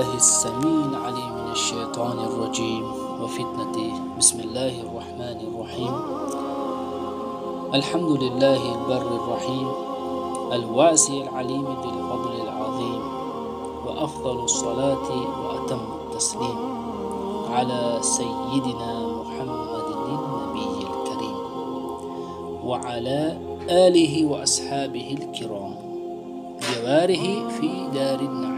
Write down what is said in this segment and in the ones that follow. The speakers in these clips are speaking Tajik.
بالله السميع العليم من الشيطان الرجيم وفتنته. بسم الله الرحمن الرحيم. الحمد لله البر الرحيم الواسع العليم ذي الفضل العظيم، وأفضل الصلاة وأتم التسليم على سيدنا محمد النبي الكريم وعلى آله وأصحابه الكرام جواره في دار النعيم.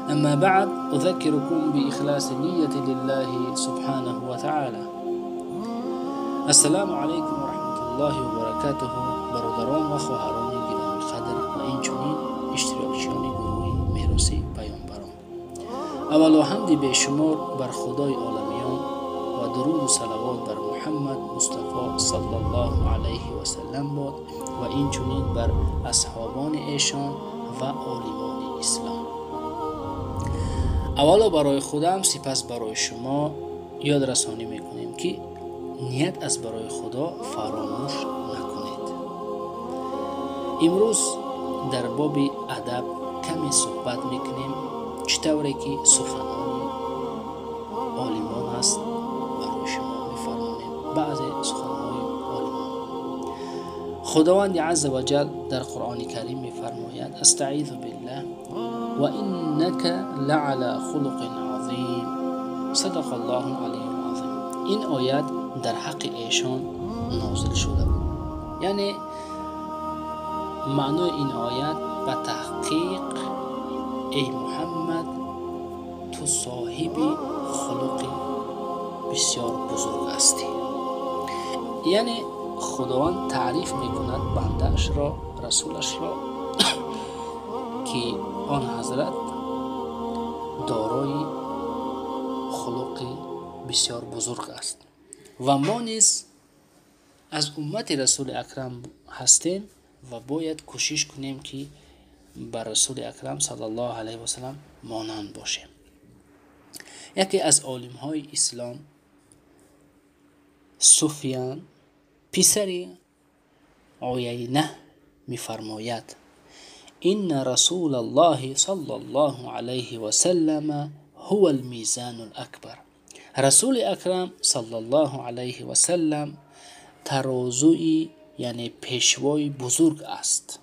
أما بعد، أذكركم بإخلاص النية لله سبحانه وتعالى. السلام عليكم ورحمة الله وبركاته. Бародарон ва хоҳарони гиромиқадр ва инчунин иштирокчиёни гурӯҳи мероси паёмбарон, аввало ҳамди бешумор бар Худои оламиён ва дуруду салавот бар Муҳаммад Мустафо саллаллоҳу алайҳи васаллам бод ва инчунин бар асҳобони эшон ва олимони ислом. Аввало барои худам, сипас барои шумо ёдрасонӣ мекунем, ки ният аз барои Худо фаромӯш накунед. Имрӯз дар боби адаб каме суҳбат мекунем, чӣ тавре ки суханони олимон аст, барои шумо мефармонем баъзе суханҳои олимон. Худованди азза ва ҷал дар Қуръони Карим мефармояд: أستعيذ بالله، وإنك لعلى خلق عظيم. صدق الله العلي العظيم. Ин оят дар ҳаққи эшон нозил шуда буд, яъне маънои ин оят: ба таҳқиқ, эй Муҳаммад, ту соҳиби хулуқи бисёр бузург ҳастӣ. Яъне Худованд таъриф мекунад бандаашро, расулашро, ки он ҳазрат дорои хулуқи бисёр бузург аст ва мо низ аз уммати Расули Акрам ҳастем ва бояд кӯшиш кунем, ки ба Расули Акрам саллаллоҳу алайҳи васалам монанд бошем. Яке аз олимҳои ислом, Суфиян писари Ояйна, мефармояд: إن رسول الله صلى الله عليه وسلم هو الميزان الأكبر. Расули Акрам саллаллоҳу алайҳи васаллам тарозуи, яъне пешвои бузург аст.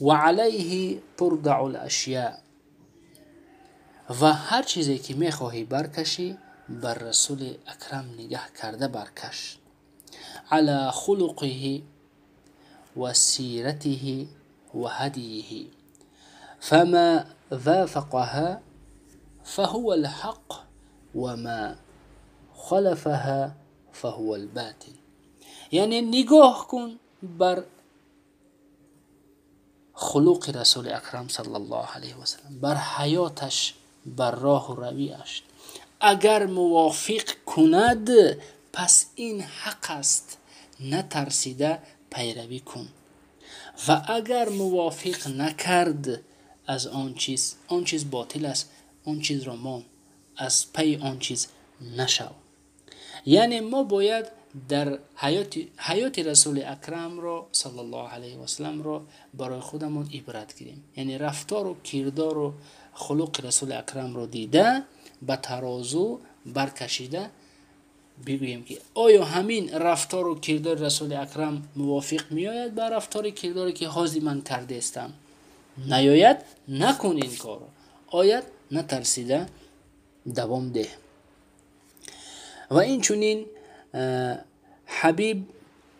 وعليه ترضع الأشياء. Ва ҳар чизе ки мехоҳӣ баркашӣ, бар Расули Акрам нигаҳ карда баркаш. على خلقه وسيرته وهديه، فما وافقها فهو الحق وما خالفها فهو الباطل. Яъне нигоҳ кун бар хулуқи Расули Акрам саллаллоҳу алайҳи васалам, бар ҳаёташ, бар роҳу равиаш. Агар мувофиқ кунад, пас ин ҳақ аст, натарсида пайравӣ кун, ва агар мувофиқ накард, аз он чиз, он чиз ботил аст, он чизро мон, аз пайи он чиз нашав. Яъне мо бояд дар ҳаёти Расули Акрамро саллаллоҳу алайҳи васалламро барои худамон ибрат гирем, яъне рафтору кирдору хулуқи Расули Акрамро дида, ба тарозу баркашида бигӯем, ки оё ҳамин рафтору кирдори Расули Акрам мувофиқ меояд ба рафтори кирдоре, ки ҳозир ман кардаистам. Наёяд, накун ин корро, ояд, натарсида давом деҳ. Ва инчунин Ҳабиб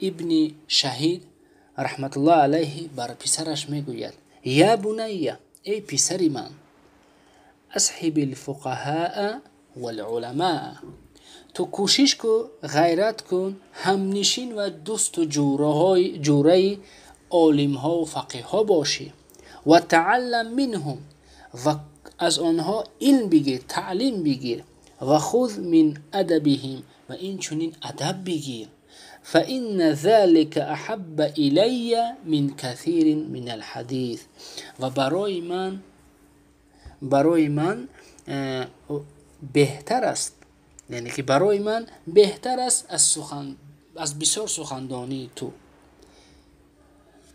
ибни Шаҳид раҳматуллоҳ алайҳи бар писараш мегӯяд: يا بني, эй писари ман, أصحب الفقهاء والعلماء. Ту кӯшиш кун, ғайрат кун, ҳамнишин ва дӯсту ҷураи олимҳову фақиҳҳо бошӣ. وتعلم منهم, ва аз онҳо илм бигир, таълим бигир. وخذ من أدبهم, ва инчунин адаб бигир. فإن ذلك أحب إلي من كثير من الحديث. Ва барои ман беҳтар аст, яъне ки барои ман беҳтар аст аз сухан, аз бисёр сухандонии ту.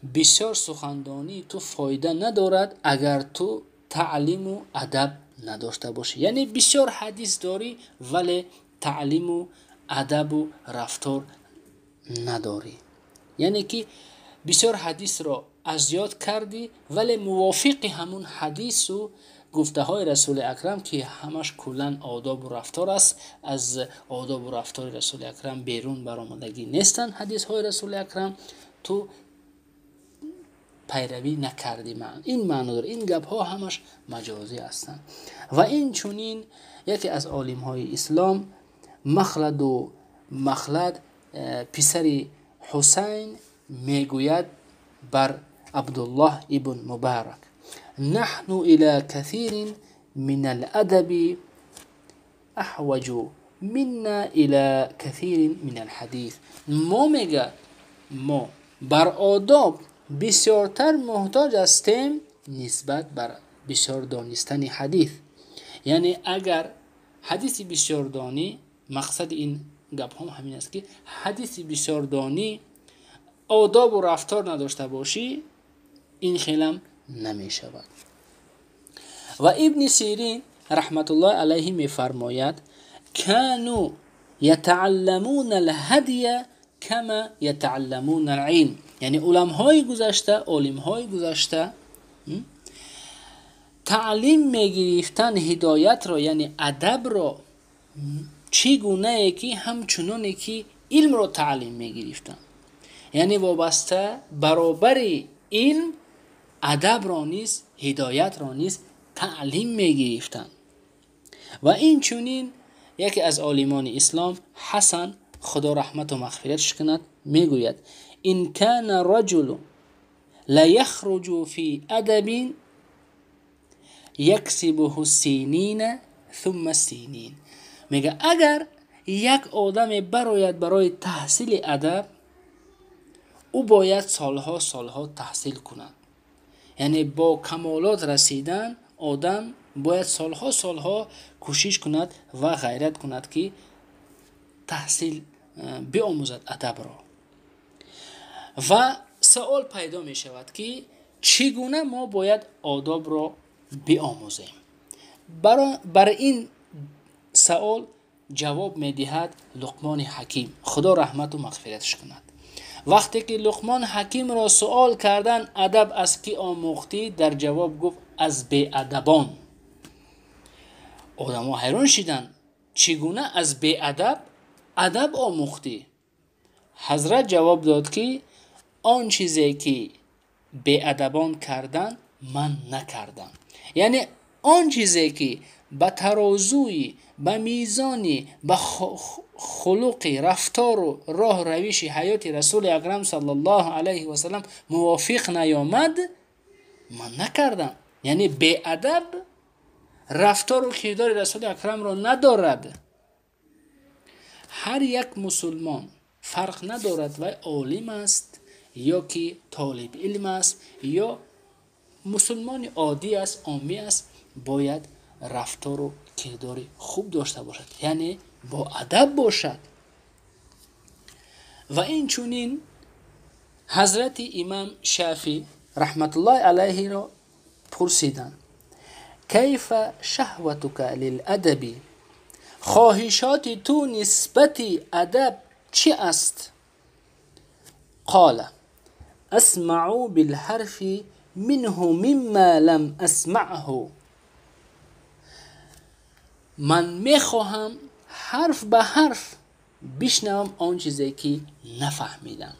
Бисёр сухандонии ту фоида надорад, агар ту таълиму адаб надошта бошӣ. Яъне бисёр ҳадис дорӣ, вале таълиму адабу рафтор надорӣ. Яъне ки бисёр ҳадисро аз ёд кардӣ, вале мувофиқи ҳамун ҳадису гуфтаҳои Расули Акрам, ки ҳамаш куллан одобу рафтор аст, аз одобу рафтори Расули Акрам берун баромадагӣ нестанд ҳадисҳои Расули Акрам, ту пайравӣ накардӣ. Ин маъно дорад. Ин гапҳо ҳамаш маҷозӣ ҳастанд. Ва ин чунин яке аз олимҳои ислом Махладу Махлад писари Ҳусайн мегӯяд бар Абдуллоҳ ибн Мубарак: наҳну ила касирин мин аладаби аҳваҷу минна ила касирин мин алҳадис. Мо, мега, мо бар одоб бисёртар муҳтоҷ ҳастем нисбат бар бисёр донистани ҳадис. Яъне агар ҳадиси бисёрдонӣ, мақсади ин гапҳо ҳамин аст, ки ҳадиси бисёрдонӣ одобу рафтор надошта бошӣ, ин хелам намешавад. Ва Ибни Сирин раҳматуллоҳи алайҳи мефармояд: кану ятаалламуна алҳадия кама ятаалламуна алилм. Яъне уламҳои гузашта, олимҳои гузашта таълим мегирифтанд ҳидоятро, яъне адабро, чӣ гунае ки ҳамчуноне ки илмро таълим мегирифтанд. Яъне вобаста баробари илм адабро низ, ҳидоятро низ таълим мегирифтанд. Ва инчунин яке аз олимони ислом Ҳасан, худо раҳмату мағфиратш кунад, мегӯяд: ин кана раҷулу ла яхруҷу фи адабин яксибуҳу синина сумма синин. Мега агар як одаме барояд барои таҳсили адаб, ӯ бояд солҳо солҳо таҳсил кунад. Яъне бо камолот расидан одам бояд солҳо солҳо кӯшиш кунад ва ғайрат кунад, ки таҳсил биомӯзад адабро. Ва савол пайдо мешавад, ки чӣ гуна мо бояд одобро биомӯзем? Бар ин савол ҷавоб медиҳад Луқмони Ҳаким, худо раҳмату мағфиратш кунад. Вақте ки Луқмон Ҳакимро суол кардан адаб аз кӣ омӯхтӣ, дар ҷавоб гуфт: аз беадабон. Одамо ҳайрон шиданд, чӣ гуна аз беадаб адаб омӯхтӣ? Ҳазрат ҷавоб дод, ки он чизе ки беадабон кардан, ман накардам. Яъне он чизе ки ба тарозуи, ба мизони, ба хулуқи рафтору роҳу равиши ҳаёти Расули Акрам саллаллоҳу алайҳи васаллам мувофиқ наёмад, ман накардам. Яъне беадаб рафтору кирдори Расули Акрамро надорад. Ҳар як мусулмон фарқ надорад, вай олим аст ё ки толиби илм аст ё мусулмони оддӣ аст, оммӣ аст, бояд рафтору кирдори хуб дошта бошад, яъне бо адаб бошад. Ва инчунин ҳазрати имам Шафӣ раҳматуллоҳи алайҳиро пурсиданд: кайфа шаҳватука лиладаби, хоҳишоти ту нисбати адаб чӣ аст? Қола: асмау билҳарфи минҳу мимма лам асмаъҳу. Ман мехоҳам ҳарф ба ҳарф бишнавам он чизе ки нафаҳмидам.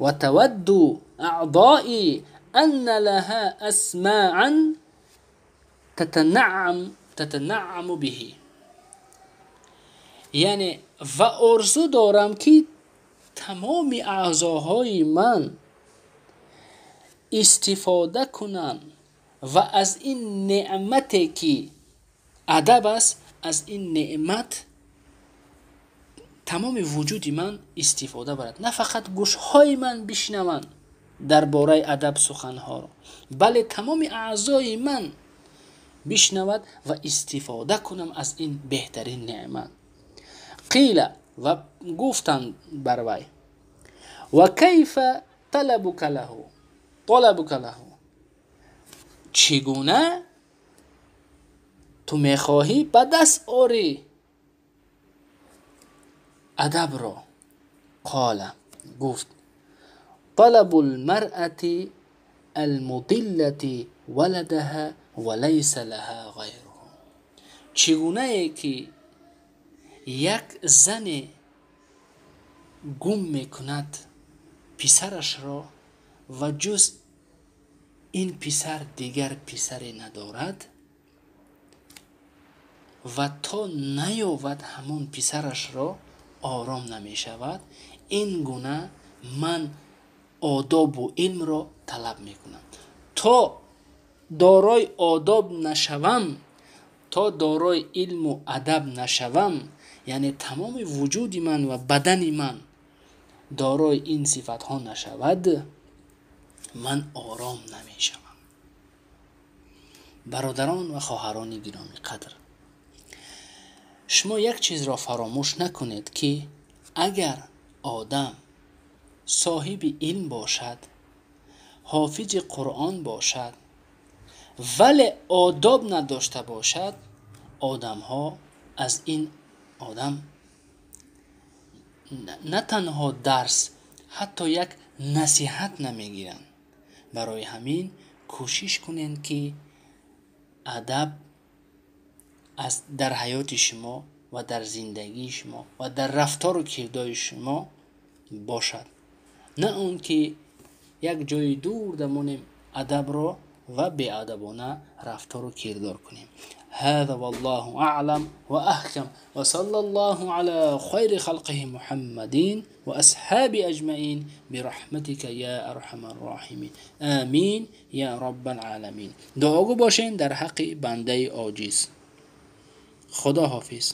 Ва тавадду аъдои анна лаҳа асмаан татанаъаму биҳи. Яъне ва орзу дорам, ки тамоми аъзоҳои ман истифода кунанд ва аз ин неъмате ки адаб аст, аз ин неъмат тамоми вуҷуди ман истифода барад. На фақат гӯшҳои ман бишнаванд дар бораи адаб суханҳоро, бале тамоми аъзои ман бишнавад ва истифода кунам аз ин беҳтарин неъмат. Қила, ва гуфтанд бар вай: ва кайфа талабука лаҳу, талабука лаҳу? Чӣ гуна ту мехоҳӣ ба даст орӣ адабро? Қола, гуфт: талабу лмаръати алмудиллати валадаҳа ва лайса лаҳа ғайруҳу. Чӣ гунае ки як зане гум мекунад писарашро ва ҷуз ин писар дигар писаре надорад ва то наёвад ҳамон писарашро ором намешавад, ин гуна ман одобу илмро талаб мекунам. То дорои одоб нашавам, то дорои илму адаб нашавам, яъне тамоми вуҷуди ман ва бадани ман дорои ин сифатҳо нашавад, ман ором намешавам. Бародарон ва хоҳарони гиромӣ қадр, шумо як чизро фаромӯш накунед, ки агар одам соҳиби илм бошад, ҳофизи Қуръон бошад, вале одоб надошта бошад, одамҳо аз ин одам на танҳо дарс, ҳатто як насиҳат намегиранд. Барои ҳамин кӯшиш кунед, ки адаб аз дар ҳаёти шумо ва дар зиндагии шумо ва дар рафтору кирдори шумо бошад, на он ки як ҷои дур дамонем адабро ва беадабона рафтору кирдор кунем. هذا والله أعلم وأحكم، وصلى الله على خير خلقه محمد وأصحابه أجمعين برحمتك يا أرحم الراحمين، آمين يا رب العالمين. дуогӯ бошен дар ҳаққи бандаи оҷиз. Худо ҳофиз.